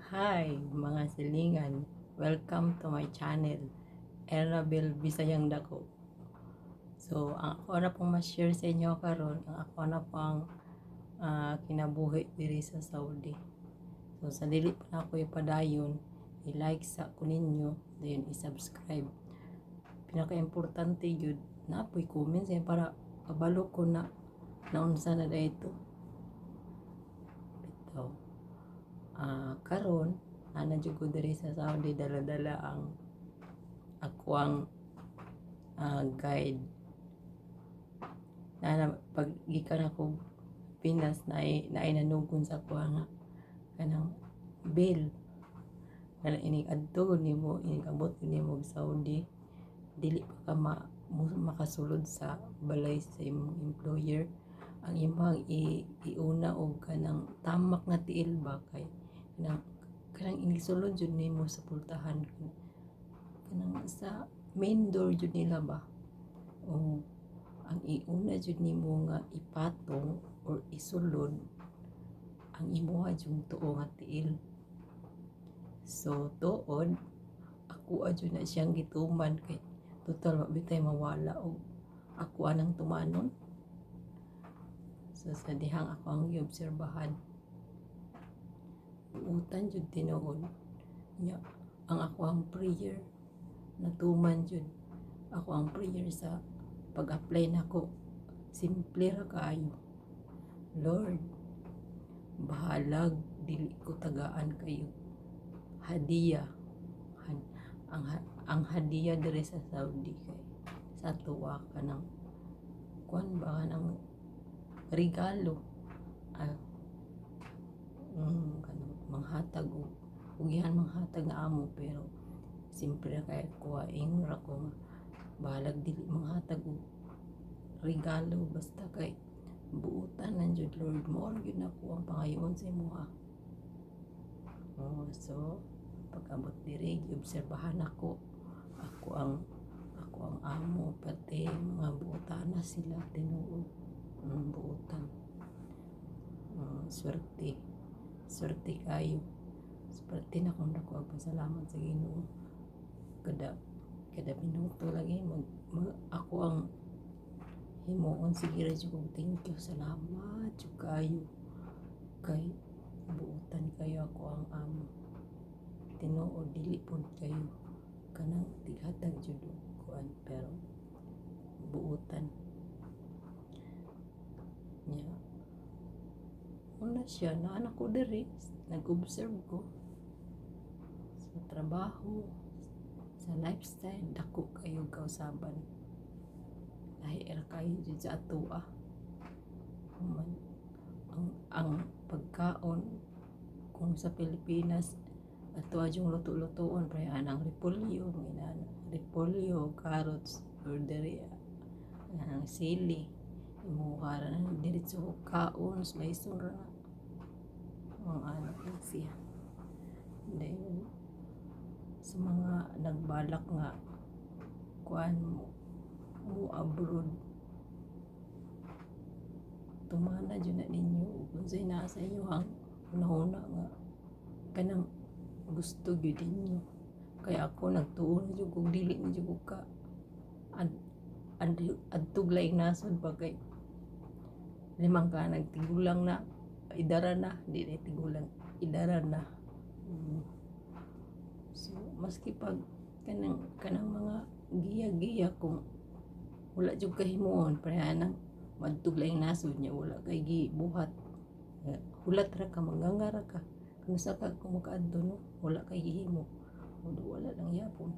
Hi, mga silingan! Welcome to my channel, Ernabel Bisayang Dako. So, ang ako na pong ma-share sa inyo karon, ang ako na pong kinabuhi diri sa Saudi. So, sa dili pa na ako ipadayon, i-like sa ko ninyo, then i-subscribe. Pinaka-importante yun, na po'y comment sa para kabalo ko na naunsa na ito. Bitaw. Karon ana jud ko diri sa Saudi, dala-dala ang ako ang guide na pag gikan ako Pinas na naay nanugon sa ako nga kanang bill kanang inig adto nimo, inig abot nimo og Saudi, dili pa ka makasulod sa balay sa imong employer, ang imong iuna og kanang tamak nga tiil ba, kay kanang inisulod jud nimo sa pultahan, kanang sa main door jud nila ba o ang iuna jud nimo nga ipatong or isulod ang imuha jud tuo nga tiil. So tuod ako jud na siyang gituman kay total wa bitay mawala og ako anang tumanon. So sa dihang ako ang giobserbahan, buutan jud tinuod nya ang ako ang prayer natuman jud. Ako ang prayer sa pag-apply nako, simple ra kaayo: "Lord, bahalag dili ko tagaan kayo hadiya." Ang hadiya diri sa Saudi kay sa tuwa kanang kuan ba, kanang regalo, kanang manghatag og ugihan, manghatag nga amo. Pero simple ra kay kuha, ingon ra ko nga bahalag dili manghatag og regalo, basta kay buutan lang jud, Lord. Mao ra gyud nako ang pangayoon sa imuha. Oh, so pag-abot diri, giobserbahan ako ako ang amo, pati mga buotana sila. Tinuod, buotan. Swerte, swerte kayo, swerte na kung dako ang pasalamat sa Ginoo. Kada kada minuto lagi mag ako ang himuon, sige ra jud kog thank you, salamat jud kaayo kay buotan kayo ako ang amo. Tinuod, dili pud kayo kanang tighatag jud og kuan, pero buotan nya. Una siya naa na ko diri, nag-observe ko sa trabaho, sa lifestyle, dako kayo kausaban, lahi ra kayo jud sa atoa. Human ang pagkaon, kung sa Pilipinas ato yung luto-lutoon pre anang repolyo, inana, repolyo, carrots, or diri anang sili, imuha ra na diretso kaon, slice ra na ang ano siya. Then sa mga nagbalak nga kuan mo, mo abroad, tumana jud na ninyo ug unsay naa sa inyo ang hunahuna nga kanang gusto gyud ninyo. Kaya ako nagtuo na jud kog dili na jud ko ka ad, ad, adtog laing nasod ba, kay limang ka nagtigulang na, idara na, di na tigulang, idara na. So maski pag kanang mga giya-giya, kung wala jud kahimuon, pareha nang madtog laing nasod nya wala kay gibuhat, hulat ra ka, manganga ra ka, kung sa ka kung makaadto, no, wala kay gihimo, wala lang yapon.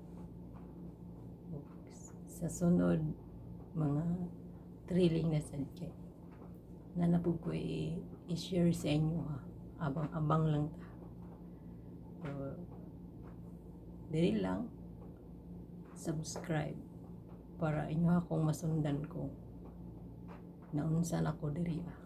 Sa sunod mga thrilling na sad kay na napug ko i-share sa inyo ha. Abang-abang lang ta. So, diri lang, subscribe para inyo akong masundan ko naunsa na ko diri ah.